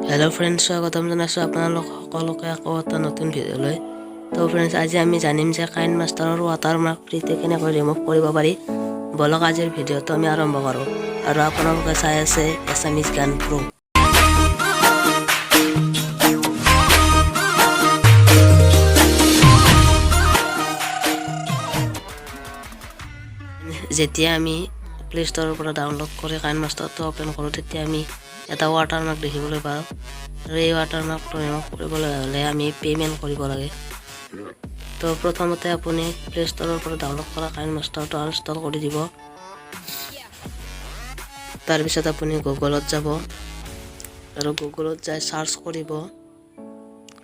Hello' friends, স্বাগতম জনাইছোঁ আপোনালোক সকলোকে আকৌ এটা নতুন ভিডিঅ'লৈ। তো ফ্ৰেণ্ডছ, আজি আমি জানিম যে কাইন মাষ্টাৰৰ ৱাটাৰ মাৰ্ক ফ্ৰীতে কেনেকৈ ৰিমুভ কৰিব পাৰি। বলক, আজিৰ ভিডিঅ'টো আমি আৰম্ভ কৰোঁ। আৰু আপোনালোকে চাই আছে এছামিজ গান প্ৰ'। যেতিয়া আমি প্লে ষ্ট'ৰৰ পৰা ডাউনলোড কৰি কাইন মাষ্টাৰটো অ'পেন কৰোঁ, তেতিয়া আমি এটা ৱাটাৰমাৰ্ক দেখিবলৈ পাওঁ। আৰু এই ৱাটাৰমাৰ্কটো ৰিমুভ কৰিবলৈ হ'লে আমি পে'মেণ্ট কৰিব লাগে। তো প্ৰথমতে আপুনি প্লে ষ্ট'ৰৰ পৰা ডাউনলোড কৰা কাইন মাষ্টাৰটো আনইনষ্টল কৰি দিব। তাৰপিছত আপুনি গুগলত যাব আৰু গুগলত যাই চাৰ্চ কৰিব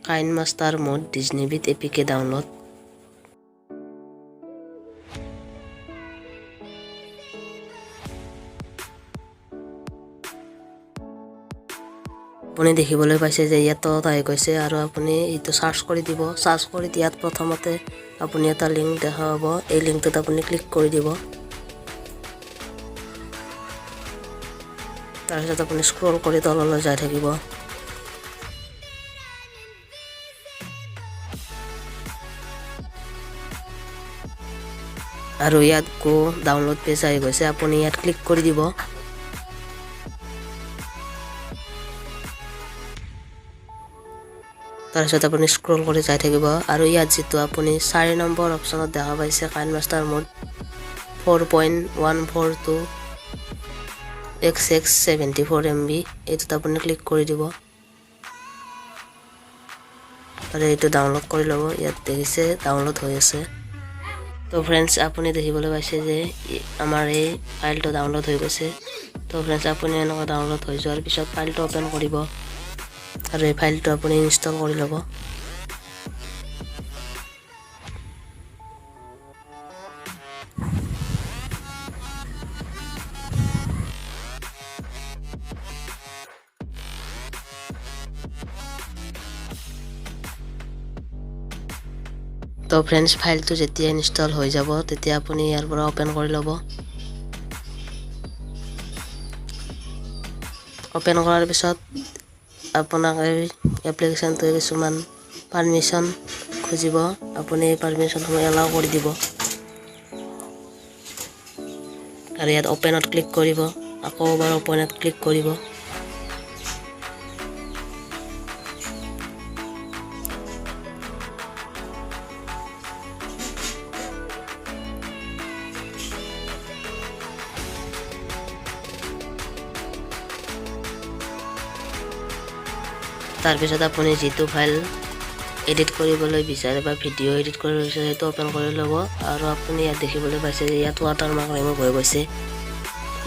"KineMaster mod Disney Beat APK download"। আপুনি দেখিবলৈ পাইছে যে ইয়াত তলত আহি গৈছে আৰু আপুনি এইটো চাৰ্চ কৰি দিব। চাৰ্চ কৰি দিয়াত প্ৰথমতে আপুনি এটা লিংক দেখা পাব। এই লিংকটোত আপুনি ক্লিক কৰি দিব। তাৰপিছত আপুনি স্ক্ৰল কৰি তললৈ যাই থাকিব। আৰু ইয়াত গ' ডাউনলোড পেজ আহি গৈছে। আপুনি ইয়াত ক্লিক কৰি দিব। তাৰপিছত আপুনি স্ক্ৰল কৰি যাই থাকিব আৰু ইয়াত যিটো আপুনি 4 নম্বৰ অপশ্যনত দেখা পাইছে, "KineMaster mod 4.142 xx 74 MB", এইটোত আপুনি ক্লিক কৰি দিব আৰু এইটো ডাউনলোড কৰি ল'ব। ইয়াত দেখিছে, ডাউনলোড হৈ আছে। তো ফ্ৰেণ্ডছ, আপুনি দেখিবলৈ পাইছে যে আমাৰ এই ফাইলটো ডাউনলোড হৈ গৈছে। তো ফ্ৰেণ্ডছ, আপুনি এনেকুৱা ডাউনলোড হৈ যোৱাৰ পিছত ফাইলটো অ'পেন কৰিব আৰু এই ফাইলটো আপুনি ইনষ্টল কৰি ল'ব। তো ফ্ৰেণ্ডছ, ফাইলটো যেতিয়া ইনষ্টল হৈ যাব, তেতিয়া আপুনি ইয়াৰ পৰা অ'পেন কৰি ল'ব। অ'পেন কৰাৰ পিছত আপোনাক এই এপ্লিকেশ্যনটোৱে কিছুমান পাৰ্মিশ্যন খুজিব। আপুনি এই পাৰ্মিশ্যনসমূহ এলাউ কৰি দিব আৰু ইয়াত অ'পেনত ক্লিক কৰিব। আকৌ এবাৰ অ'পেনত ক্লিক কৰিব। তাৰপিছত আপুনি যিটো ফাইল এডিট কৰিবলৈ বিচাৰে বা ভিডিঅ' এডিট কৰিব বিচাৰে, সেইটো অ'পেন কৰি ল'ব। আৰু আপুনি ইয়াত দেখিবলৈ পাইছে যে ইয়াত ৱাটাৰমাৰ্ক ৰিমুভ হৈ গৈছে।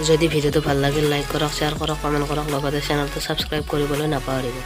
যদি ভিডিঅ'টো ভাল লাগিল, লাইক কৰক, শ্বেয়াৰ কৰক, কমেণ্ট কৰক, লগতে চেনেলটো ছাবস্ক্ৰাইব কৰিবলৈ নাপাহৰিব।